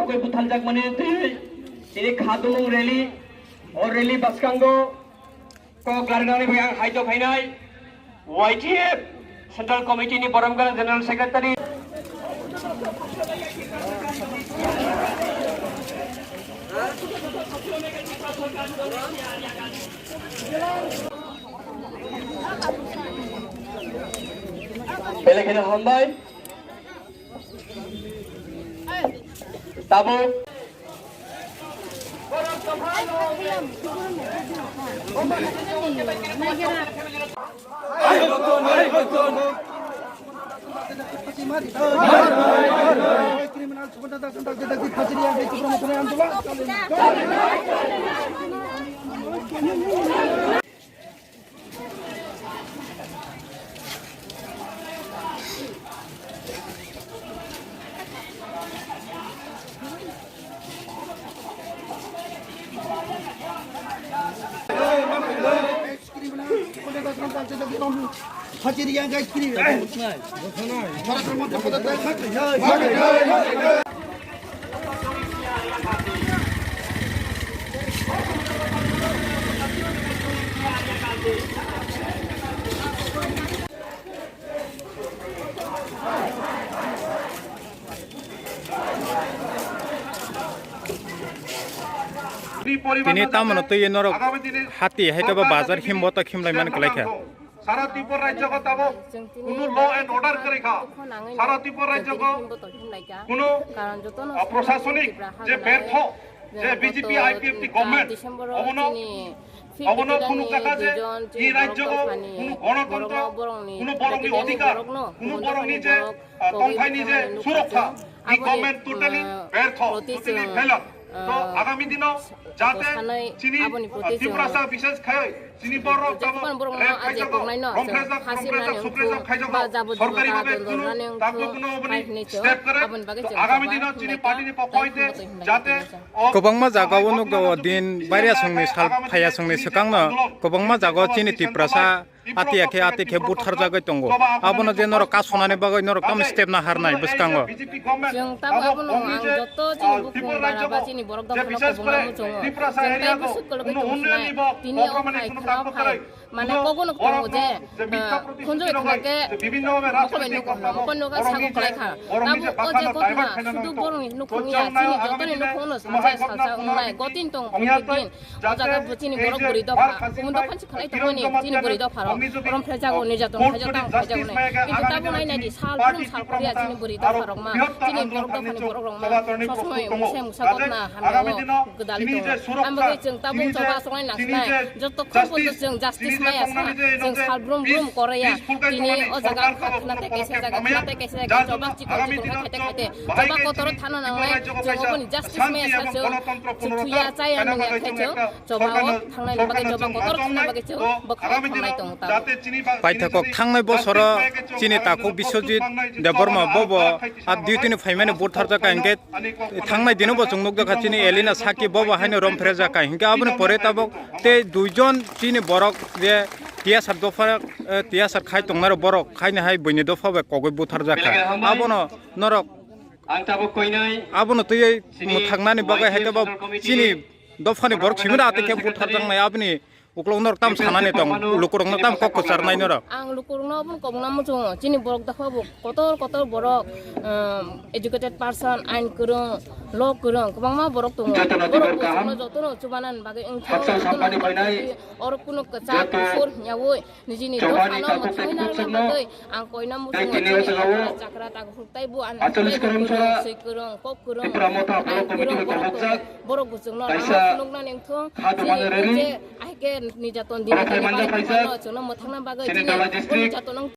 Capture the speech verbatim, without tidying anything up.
Koi buthaljakmani twi chini khadumung rally, o rally bwskango kok larinani bai ang haito phainai Y T F Central Committee ni Borom Gana General Secretary. Belai kheno hambai. Tabuk. Tini tamoni twi norok hati hai khe bo bazar himbo to khimlai man kwlai kha. Sara Tripura rajyo ko tabo kuno law and order kwrwi kha. Sara Tripura rajyo ko kuno, ah, prosasonik je bertho, je B J P I P F T government, obono, obono kuno kaka je i rajyo ko kuno gonotontro, kuno borokni odhikar, kuno borokni je, ah, tongthaini je surokha, i government totally bertho, totally failure. To agami dino jate chini, ah, Tiprasa bishes khai Chini borok tamo rape khaijago, romphresak, romphresak, sukrejak khaijago, sorkari bhabe kunu takbo kunu oboni step kwrwi. To agami dino chini party ni pokho hoite jate o kwbangma jaga o nukgo din baria songni sal phaya songni swkangno kwbangma jaga o chini Tiprasa ati akhe ati khe butharjagwi tongo. Abono je norok kasonani bagwi norok tamo step naharnai bwskango. Chwng tamo abono ang joto chini bukhung bara ba chini borok dophano kobongma muchungo. Chwng tei bwswk kolokwi tongsinai. Tini o hai kheno phai. Mane kogono tongo je, ah, khunju khna khe mokol bai nukho hwnwi, mokol nukha sago kwlai kha. Tamo o je kothoma sudu borokni nukhung ya, chini jotoni nukhung no salsa salsa wngnai. Gotini tong protitin. O jaga bo chini borok bwrwi dopha, kumun dopha ni si khlai tongmani chini bwrwi dopha rok. Romphrejago, nirjaton khaijak, tamo khaijaknai. Kintu tamo nai nai di, sal brum sal koriya chini bwrwi dopha rok ma, chini borok dopha ni borok rok ma, sob somoi mungsa mungsa gotna hamya o gwdali tongo. Ang bagwi chwng tamo choba aswk nai nasnai, joto khorokbo chwng justice maya sa, chwng sal brum brum koraya. Tini o jaga wngkha khwna tei kaisa jaga, khwna tei kaisa jaga, choba chikon chikon khaite khaite, choba kotor o thana nangnai, chwng oboni justice maya sa chwng. Chwng thuya chaya nung ya khe chwng choba o thangnai ni bagwi, choba kotor thangna bagwi chwng bwkhao thangnai tongo tabuk. Paithakok thangnai bosoro chini takhuk Biswajit Debbarma bobo a duty ni phaimani butharjak kha, hinkhe thangnai dino bo chwng nukjakha chini Elina Saki bobo haino romphrejakha, hinkhe aboni pore tabuk tei duijon chini borok je tiyasar dopha, eh, tiyasar khai tongnai rok borok haino hai buini dopha bai kogwi butharjakha. Abono norok Ang tabuk koinai abono twiwi chini mwthaknani bagwi Y T F haikhe bo Central Committee chini dophani borok simi da tei khe butharjaknai aboni uklok norok tam sanani tong, lukurokno tam kok kwcharnai norok. Ang lukurokno obono kobongna muchungo, chini borok dopha bo kotor kotor borok, um, educated person, ain kwrwng, law kwrwng, kwbangma borok tongo. Jotono borok tibor kaham. Jotono chubanan bagwi wngkha, haksa jotono sampani phainai. Oro kuno kwchak kuphur hwnyaui Nijini dophano mwthangwi narwkna bagwi ang koina muchungo chini chakra takhuk tei bo ani tei bo kwrwng, swi kwrwng, kok kwrwng, ain kwrwng, borok kwrwng, borok bo chwngno rang phunuknani wngthung. Chini je ahike nirjaton dini dini bai phano chwngno mwthangna bagwi chini o nirjaton wng